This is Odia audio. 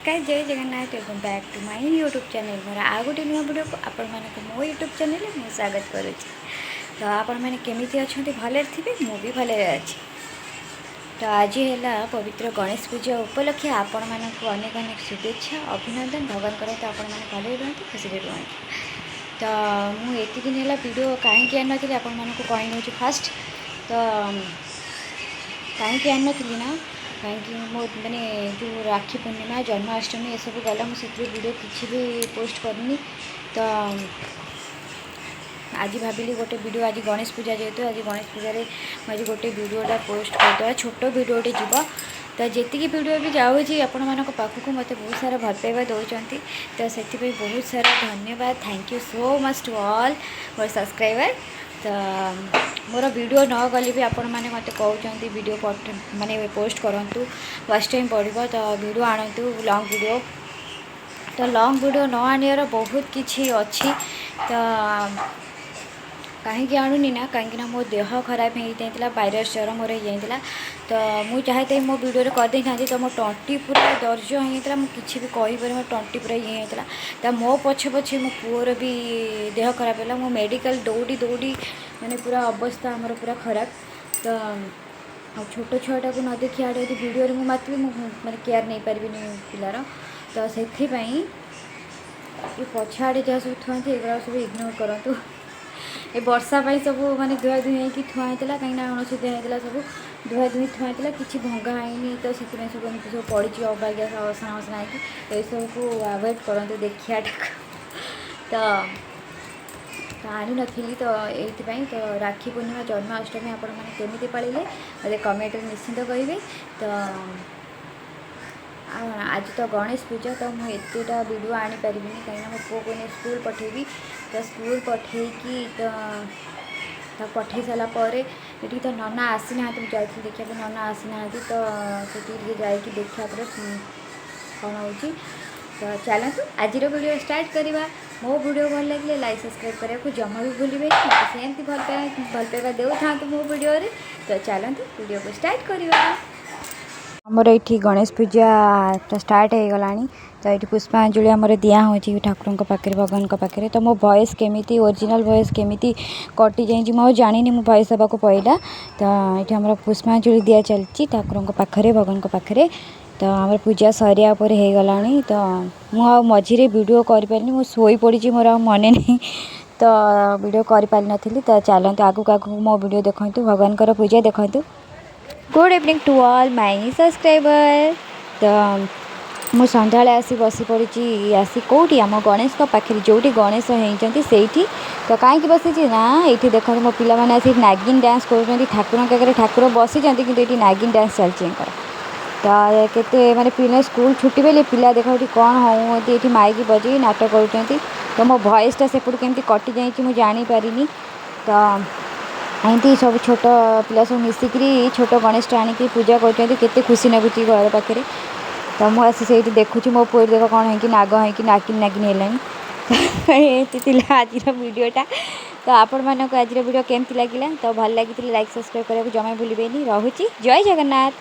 ନମସ୍କାର, ଜୟ Jagannath. Welcome back to my YouTube channel. ମୋର ଆଉ ଗୋଟେ ନୂଆ ଭିଡ଼ିଓକୁ ଆପଣମାନଙ୍କୁ ମୋ ୟୁଟ୍ୟୁବ୍ ଚ୍ୟାନେଲ୍ରେ ମୁଁ ସ୍ୱାଗତ କରୁଛି। ତ ଆପଣମାନେ କେମିତି ଅଛନ୍ତି? ଭଲରେ ଥିବେ, ମୁଁ ବି ଭଲରେ ଅଛି। ତ ଆଜି ହେଲା ପବିତ୍ର ଗଣେଶ ପୂଜା ଉପଲକ୍ଷେ ଆପଣମାନଙ୍କୁ ଅନେକ ଅନେକ ଶୁଭେଚ୍ଛା, ଅଭିନନ୍ଦନ। ଭଗବାନ କରନ୍ତୁ ଆପଣମାନେ ଭଲରେ ରୁହନ୍ତୁ, ଖୁସିରେ ରୁହନ୍ତୁ। ତ ମୁଁ ଏତେ ଦିନ ହେଲା ଭିଡ଼ିଓ କାହିଁକି ଆଣିନଥିଲି, ଆପଣମାନଙ୍କୁ କହି ନେଉଛି ଫାଷ୍ଟ। ତ କାହିଁକି ଆଣିନଥିଲି ନା, କାହିଁକି ମୋ ମାନେ ଯେଉଁ ରାକ୍ଷୀ ପୂର୍ଣ୍ଣିମା, ଜନ୍ମାଷ୍ଟମୀ ଏସବୁ ଗଲା, ମୁଁ ସେଥିରେ ଭିଡ଼ିଓ କିଛି ବି ପୋଷ୍ଟ କରିନି। ତ ଆଜି ଭାବିଲି ଗୋଟେ ଭିଡ଼ିଓ, ଆଜି ଗଣେଶ ପୂଜା ଯେହେତୁ, ଆଜି ଗଣେଶ ପୂଜାରେ ମୁଁ ଆଜି ଗୋଟେ ଭିଡ଼ିଓଟା ପୋଷ୍ଟ କରିଦେବା। ଛୋଟ ଭିଡ଼ିଓଟେ ଯିବ। ତ ଯେତିକି ଭିଡ଼ିଓ ବି ଯାଉଛି ଆପଣମାନଙ୍କ ପାଖକୁ, ମୋତେ ବହୁତ ସାରା ଭଲ ପାଇବା ଦେଉଛନ୍ତି, ତ ସେଥିପାଇଁ ବହୁତ ସାରା ଧନ୍ୟବାଦ। Thank you so much to all ମୋର ସବସ୍କ୍ରାଇବର୍। ତ ମୋର ଭିଡ଼ିଓ ନ ଗଲେ ବି ଆପଣମାନେ ମୋତେ କହୁଛନ୍ତି, ଭିଡ଼ିଓ ମାନେ ପୋଷ୍ଟ କରନ୍ତୁ, ୱାଚ୍ ଟାଇମ୍ ବଢ଼ିବ, ତ ଭିଡ଼ିଓ ଆଣନ୍ତୁ, ଲଙ୍ଗ୍ ଭିଡ଼ିଓ। ତ ଲଙ୍ଗ୍ ଭିଡ଼ିଓ ନ ଆଣିବାର ବହୁତ କିଛି ଅଛି। ତ କାହିଁକି ଆଣୁନି ନା, କାହିଁକିନା ମୋ ଦେହ ଖରାପ ହେଇଯାଇଥିଲା, ଭାଇରସ୍ ଜ୍ୱର ମୋର ହେଇଯାଇଥିଲା। ତ ମୁଁ ଚାହିଁଥାଏ ମୋ ଭିଡ଼ିଓରେ କରିଦେଇଥାନ୍ତି। ତ ମୋ ତଣ୍ଟି ପୁରା ଦରଜ ହେଇଯାଇଥିଲା, ମୁଁ କିଛି ବି କହିପାରିନି, ମୋ ତଣ୍ଟି ପୁରା ଇଏ ହେଇଯାଇଥିଲା। ତ ମୋ ପଛେ ପଛେ ମୋ ପୁଅର ବି ଦେହ ଖରାପ ହେଲା। ମୁଁ ମେଡ଼ିକାଲ ଦୌଡ଼ି ଦୌଡ଼ି ମାନେ ପୁରା ଅବସ୍ଥା ଆମର ପୁରା ଖରାପ। ତ ଆଉ ଛୋଟ ଛୁଆଟାକୁ ନ ଦେଖି ଆଡ଼େ ଯଦି ଭିଡ଼ିଓରେ ମୁଁ ମାତିବି, ମୁଁ ମାନେ କେୟାର ନେଇପାରିବିନି ପିଲାର। ତ ସେଥିପାଇଁ ଏ ପଛ ଆଡ଼େ ଯାହା ସବୁ ଥୁଆନ୍ତି, ଏଗୁଡ଼ାକ ସବୁ ଇଗ୍ନୋର କରନ୍ତୁ। ଏ ବର୍ଷା ପାଇଁ ସବୁ ମାନେ ଧୁଆ ଧୁଇ ହେଇକି ଥୁଆ ହେଇଥିଲା, କାହିଁକିନା ଅଣସୁଧିଆ ହେଇଥିଲା, ସବୁ ଧୁଆ ଧୁଇ ଥୁଆ ହେଇଥିଲା, କିଛି ଭଙ୍ଗା ହେଇନି। ତ ସେଥିପାଇଁ ସବୁ ଏମିତି ସବୁ ପଡ଼ିଛି ଅବାଗିଆ, ଅସନା ମସନା ହେଇକି। ଏସବୁକୁ ଆଭଏଡ଼ କରନ୍ତୁ ଦେଖିବାଟାକୁ। ତ ତ ଆଣିନଥିଲି, ତ ଏଇଥିପାଇଁ। ତ ରାକ୍ଷୀ ପୂର୍ଣ୍ଣିମା, ଜନ୍ମାଷ୍ଟମୀ ଆପଣମାନେ କେମିତି ପାଳିଲେ, ମୋତେ କମେଣ୍ଟରେ ନିଶ୍ଚିନ୍ତ କହିବେ। ତ ଆଉ ଆଜି ତ ଗଣେଶ ପୂଜା, ତ ମୁଁ ଏତେଟା ଭିଡ଼ିଓ ଆଣିପାରିବିନି, କାହିଁକିନା ମୋ ପୁଅକୁ ନେଇ ସ୍କୁଲ ପଠେଇବି। ତ ସ୍କୁଲ ପଠେଇକି, ତ ତାକୁ ପଠେଇ ସାରିଲା ପରେ ଏଠିକି ତ ନନା ଆସିନାହାନ୍ତି। ମୁଁ ଯାଇଥିଲି ଦେଖିବା ପାଇଁ, ନନା ଆସିନାହାନ୍ତି। ତ ସେଠିକି ଟିକେ ଯାଇକି ଦେଖିବା ପରେ କ'ଣ ହେଉଛି। ତ ଚାଲନ୍ତୁ, ଆଜିର ଭିଡ଼ିଓ ଷ୍ଟାର୍ଟ କରିବା। ମୋ ଭିଡ଼ିଓ ଭଲ ଲାଗିଲେ ଲାଇକ୍, ସବସ୍କ୍ରାଇବ୍ କରିବାକୁ ଜମା ବି ଭୁଲିବେନି। ମୋତେ ସେମିତି ଭଲ ପାଇବା ଦେଉଥାନ୍ତୁ ମୋ ଭିଡ଼ିଓରେ। ତ ଚାଲନ୍ତୁ, ଭିଡ଼ିଓକୁ ଷ୍ଟାର୍ଟ କରିବା। ଆମର ଏଇଠି ଗଣେଶ ପୂଜା ଷ୍ଟାର୍ଟ ହେଇଗଲାଣି। ତ ଏଇଠି ପୁଷ୍ପାଞ୍ଜଳି ଆମର ଦିଆ ହେଉଛି ଠାକୁରଙ୍କ ପାଖରେ, ଭଗବାନଙ୍କ ପାଖରେ। ତ ମୋ ଭଏସ୍ କେମିତି, ଓରିଜିନାଲ୍ ଭଏସ୍ କେମିତି କଟିଯାଇଛି, ମୁଁ ଆଉ ଜାଣିନି, ମୁଁ ଭଏସ୍ ଦେବାକୁ ପଡ଼ିଲା। ତ ଏଇଠି ଆମର ପୁଷ୍ପାଞ୍ଜଳି ଦିଆ ଚାଲିଛି ଠାକୁରଙ୍କ ପାଖରେ, ଭଗବାନଙ୍କ ପାଖରେ। ତ ଆମର ପୂଜା ସରିବା ପରେ ହେଇଗଲାଣି। ତ ମୁଁ ଆଉ ମଝିରେ ଭିଡ଼ିଓ କରିପାରିନି, ମୁଁ ଶୋଇପଡ଼ିଛି, ମୋର ଆଉ ମନେ ନାହିଁ, ତ ଭିଡ଼ିଓ କରିପାରିନଥିଲି। ତ ଚାଲନ୍ତୁ, ଆଗକୁ ଆଗକୁ ମୋ ଭିଡ଼ିଓ ଦେଖନ୍ତୁ, ଭଗବାନଙ୍କର ପୂଜା ଦେଖନ୍ତୁ। Good evening to all my subscriber. ତ ମୁଁ ସନ୍ଧ୍ୟାବେଳେ ଆସି ବସି ପଡ଼ିଛି ଆସି କେଉଁଠି? ଆମ ଗଣେଶଙ୍କ ପାଖରେ, ଯେଉଁଠି ଗଣେଶ ହେଇଛନ୍ତି ସେଇଠି। ତ କାହିଁକି ବସିଛି ନା, ଏଇଠି ଦେଖନ୍ତୁ, ମୋ ପିଲାମାନେ ଆସି ନାଗିନ୍ ଡ୍ୟାନ୍ସ କରୁଛନ୍ତି ଠାକୁରଙ୍କ ଆଗରେ। ଠାକୁର ବସିଛନ୍ତି, କିନ୍ତୁ ଏଇଠି ନାଗିନ୍ ଡ୍ୟାନ୍ସ ଚାଲିଛି ଏଙ୍କର। ତ କେତେ ମାନେ ପିଲା ସ୍କୁଲ ଛୁଟି ବେଲେ ପିଲା ଦେଖ ଏଠି କ'ଣ ହେଉଛନ୍ତି, ଏଇଠି ମାଇକି ବଜେଇ ନାଟ କରୁଛନ୍ତି। ତ ମୋ ଭଏସ୍ଟା ସେପଟୁ କେମିତି କଟିଯାଇଛି, ମୁଁ ଜାଣିପାରିନି। ତ ଏମିତି ସବୁ ଛୋଟ ପିଲା ସବୁ ମିଶିକିରି ଛୋଟ ଗଣେଶଟା ଆଣିକି ପୂଜା କରୁଛନ୍ତି। କେତେ ଖୁସି ଲାଗୁଛି ଘର ପାଖରେ। ତ ମୁଁ ଆସି ସେଇଠି ଦେଖୁଛି, ମୋ ପୁଅ ଦେଖ କ'ଣ ହେଇକି ନାଗ ହେଇକି ନାଗିନ ନାଗିନ ହେଲାଣି। ଏମିତି ଥିଲା ଆଜିର ଭିଡ଼ିଓଟା। ତ ଆପଣମାନଙ୍କୁ ଆଜିର ଭିଡ଼ିଓ କେମିତି ଲାଗିଲା? ତ ଭଲ ଲାଗିଥିଲେ ଲାଇକ୍, ସବସ୍କ୍ରାଇବ୍ କରିବାକୁ ଜମା ଭୁଲିବେନି। ରହୁଛି, ଜୟ ଜଗନ୍ନାଥ।